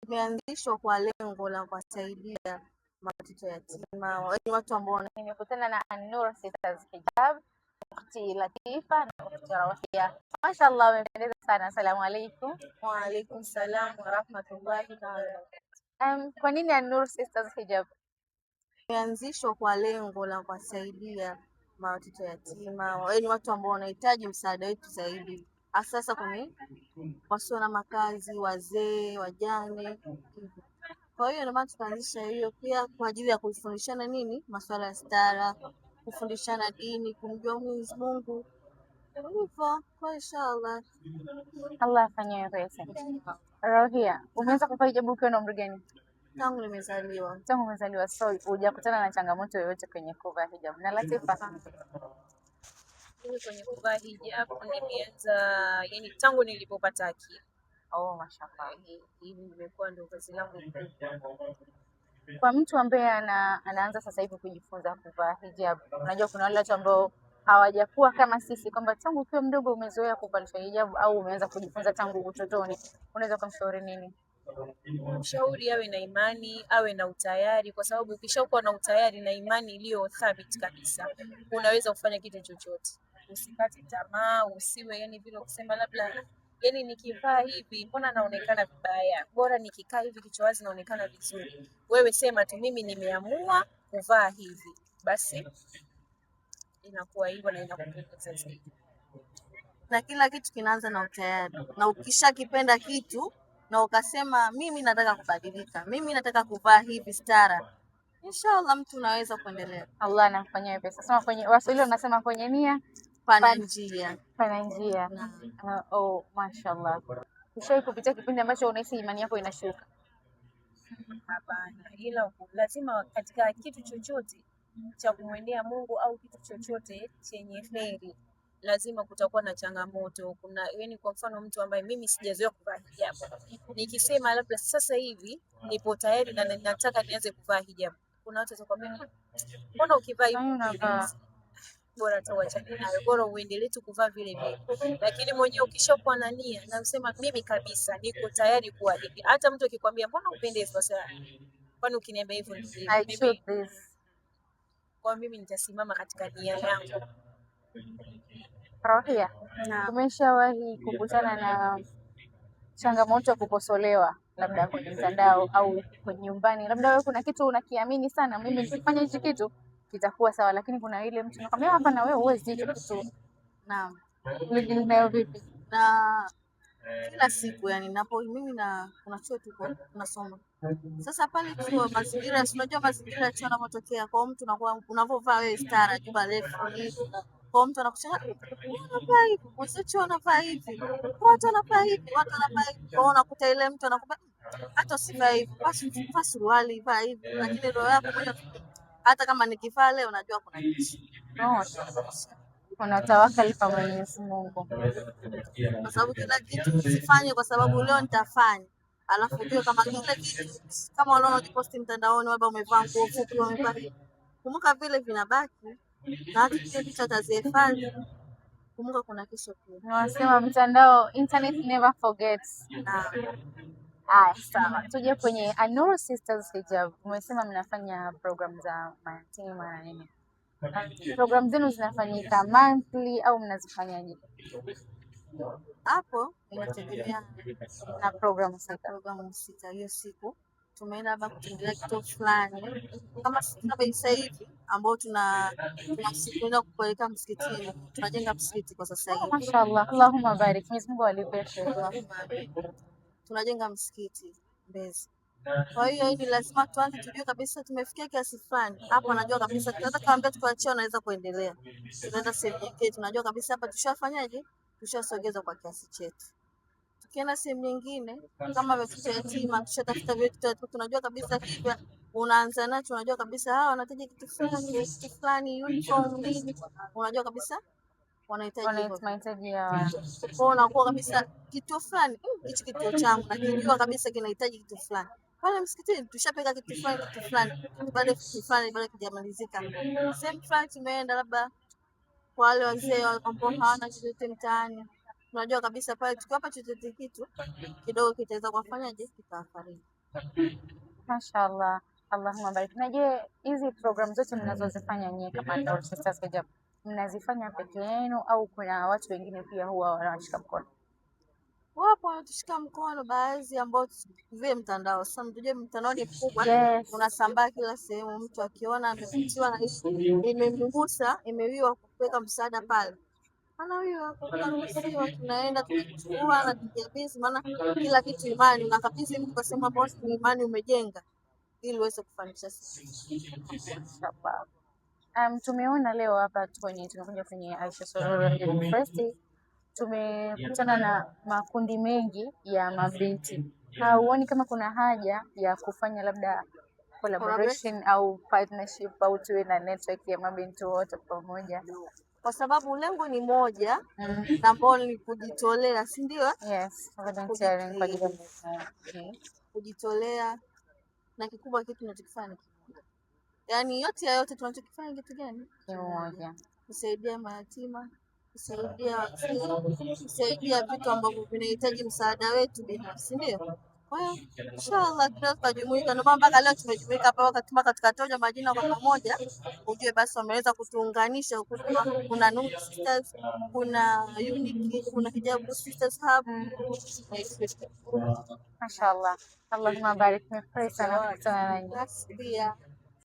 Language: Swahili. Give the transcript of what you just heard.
Imeanzishwa kwa lengo la kuwasaidia watoto yatima, watu ambao. Nimekutana na An-Nur Sisters Hijab, Ukhti Latifa na Ukhti Rawahia. Mashallah, wamependeza sana. Asalamu alaikum. Wa alaikum salam wa rahmatullahi taala. Kwa nini An-Nur Sisters Hijab? Imeanzishwa kwa lengo la kuwasaidia watoto yatima, yaani watu ambao wanahitaji msaada wetu zaidi, hasa kwenye wasio na makazi, wazee, wajane. Kwa hiyo ndio maana tukaanzisha hiyo pia kwa ajili ya kufundishana nini, masuala ya stara, kufundishana dini, kumjua Mwenyezi Mungu hivyo kwa inshallah. Allah afanyie wepesi. Rawahia, umeanza kuvaa hijabu ukiwa na umri gani? Tangu nimezaliwa. Tangu umezaliwa, so hujakutana na changamoto yoyote kwenye kuvaa hijabu. Na Latifa? Mimi kwenye kuvaa hijabu nimeanza, yani tangu nilipopata akili. Oh, mashallah. Hili limekuwa ndio vazi langu kubwa. Kwa mtu ambaye anaanza sasa hivi kujifunza kuvaa hijab, unajua kuna wale watu ambao hawajakuwa kama sisi kwamba tangu ukiwa mdogo umezoea kuvalishwa hijabu au umeanza kujifunza tangu utotoni, unaweza kumshauri nini? Mshauri awe na imani, awe na utayari, kwa sababu ukishakuwa na utayari na imani iliyo thabiti kabisa, unaweza kufanya kitu chochote. Usikate tamaa, usiwe yani vile kusema labda yani nikivaa hivi mbona naonekana vibaya, bora nikikaa hivi kichwa wazi naonekana vizuri. Wewe sema tu mimi nimeamua kuvaa hivi, basi inakuwa hivyo na inakupendeza zaidi. Na kila kitu kinaanza na utayari, na ukishakipenda kitu na ukasema mimi nataka kubadilika, mimi nataka kuvaa hivi stara, inshallah mtu unaweza kuendelea. Allah anakufanyia wepesi. Sema kwenye Waswahili wanasema kwenye nia pana njia, pana njia. Oh, mashallah. Ushawahi kupitia kipindi ambacho unahisi imani yako inashuka? Hapana, ila lazima katika kitu chochote cha kumwendea Mungu au kitu chochote chenye kheri lazima kutakuwa na changamoto. Kuna yani, kwa mfano mtu ambaye mimi sijazoea kuvaa hijabu, nikisema labda sasa hivi nipo tayari na nataka nianze kuvaa hijabu, kuna watu watakwambia mbona ukivaa hivi bora tu uachane nayo, bora uendelee tu kuvaa vile vile. Lakini mwenyewe ukishakuwa na nia na usema mimi kabisa niko tayari kuwa hivi, hata mtu akikwambia mbona upendezi, basi kwani ukiniambia hivyo I choose this. Kwa mimi nitasimama katika nia yangu. Rohia, umeshawahi kukutana na changamoto ya kukosolewa labda kwenye mtandao au kwenye nyumbani, labda wewe kuna kitu unakiamini sana, mimi nikifanya hichi kitu kitakuwa sawa, lakini kuna ile mtu anakwambia hapana, wewe huwezi hicho kitu. Naam. Ulideal nayo vipi? Na kila siku yani napo mimi na kuna chuo tuko tunasoma. Sasa pale chuo mazingira, unajua mazingira ya chuo yanapotokea, kwa mtu unakuwa unavovaa wewe stara, juba refu, kwa mtu anakushangaa, unavaa hivi, mwenzetu chuo anavaa hivi, watu wanavaa hivi, watu wanavaa hivi. Kwa unakuta ile mtu anakupa hata usivaa hivi, basi vaa suruali, vaa hivi, lakini roho yako moja, hata kama nikivaa leo najua kuna kitu. No. Kuna tawakal kwa Mwenyezi Mungu. Kwa sababu kila kitu usifanye kwa sababu leo nitafanya. Alafu ujue kama kila kitu kama unaona ukiposti mtandaoni labda umevaa nguo fupi, umevaa, kumbuka vile vinabaki na hata kile picha utazihifadhi. Kumbuka kuna kesho pia. Wanasema mtandao, internet never forgets. Aya, sawa. Tuje kwenye An-Nur Sisters Hijab. Umesema mnafanya program za mayatima na nini? Program zenu zinafanyika monthly au mnazifanyaje? Hapo inategemea na program husika. Program husika hiyo siku tumeenda labda kutembelea kituo fulani, kama sasa hivi ambao tunaenda kupeleka msikitini, tunajenga msikiti kwa sasa hivi. Mashallah, Allahumma barik. Mwenyezi Mungu alipe kheri. Tunajenga msikiti Mbezi. Kwa hiyo hili lazima tuanze tujue kabisa tumefikia kiasi fulani. Hapo anajua kabisa tunaweza kaambia tukiachia wanaweza kuendelea. Tunaenda sehemu nyingine tunajua kabisa hapa tushafanyaje? Tushasogeza kwa kiasi chetu. Tukienda sehemu nyingine kama watoto yatima tushatafuta vitu, tunajua kabisa hivi unaanza nacho, unajua kabisa hawa wanahitaji kitu fulani, kitu fulani, uniform nini, unajua kabisa wanahitaji hivyo. Mahitaji ya Kwa unakuwa kabisa kituo fulani, hichi kituo changu nakijua kabisa kinahitaji kitu fulani. Pale msikitini tushapeka kitu fulani, kitu fulani, bado kitu fulani bado kijamalizika. Sehemu fulani tumeenda labda kwa wale wazee ambao hawana chochote mtaani, Tunajua kabisa pale tukiwapa chochote kitu kidogo kitaweza kuwafanyaje, kitawafariji. Mashallah. Allahumma barik. Na je, hizi program zote mnazozifanya nyie kama Nur Sisters Hijab, mnazifanya peke yenu au kuna watu wengine pia huwa wanawashika mkono? Wapo wanatushika mkono baadhi ambao vile mtandao sasa, mtujue mtandao ni mkubwa, Yes. unasambaa kila sehemu. Mtu akiona amevutiwa na ishu imemgusa, imewiwa kuweka msaada pale, anawiwa tunaruhusiwa, tunaenda tunachukua na tujiabisi, maana kila kitu imani, unakabidhi mtu kwa sehemu ambayo ni imani umejenga ili uweze kufanikisha. Mashallah. Tumeona leo hapa kwenye tumekuja kwenye Aisha Sururu University tumekutana na makundi mengi ya mabinti. Hauoni kama kuna haja ya kufanya labda collaboration au partnership au tuwe na network ya mabinti wote pamoja? Kwa sababu lengo ni moja Mm. na ambao ni kujitolea, si ndio? Yes, volunteering kwa ajili ya okay. Kujitolea na kikubwa kitu tunachokifanya ni kimoja, yaani yote ya yote tunachokifanya kitu gani? Kimoja. Kusaidia mayatima, kusaidia wazee, kusaidia vitu ambavyo vinahitaji msaada wetu binafsi, ndio? Kwa hiyo inshallah tunaweza tukajumuika, ndio maana mpaka leo tumejumuika hapa, wakati mpaka tukataja majina kwa pamoja, ujue basi wameweza kutuunganisha. Kuna Nuru Sisters, kuna Unity, kuna Hijabu Sisters Hub. Mashallah. Allahumma barik. Nimefurahi sana kukutana nanyi. Basi pia.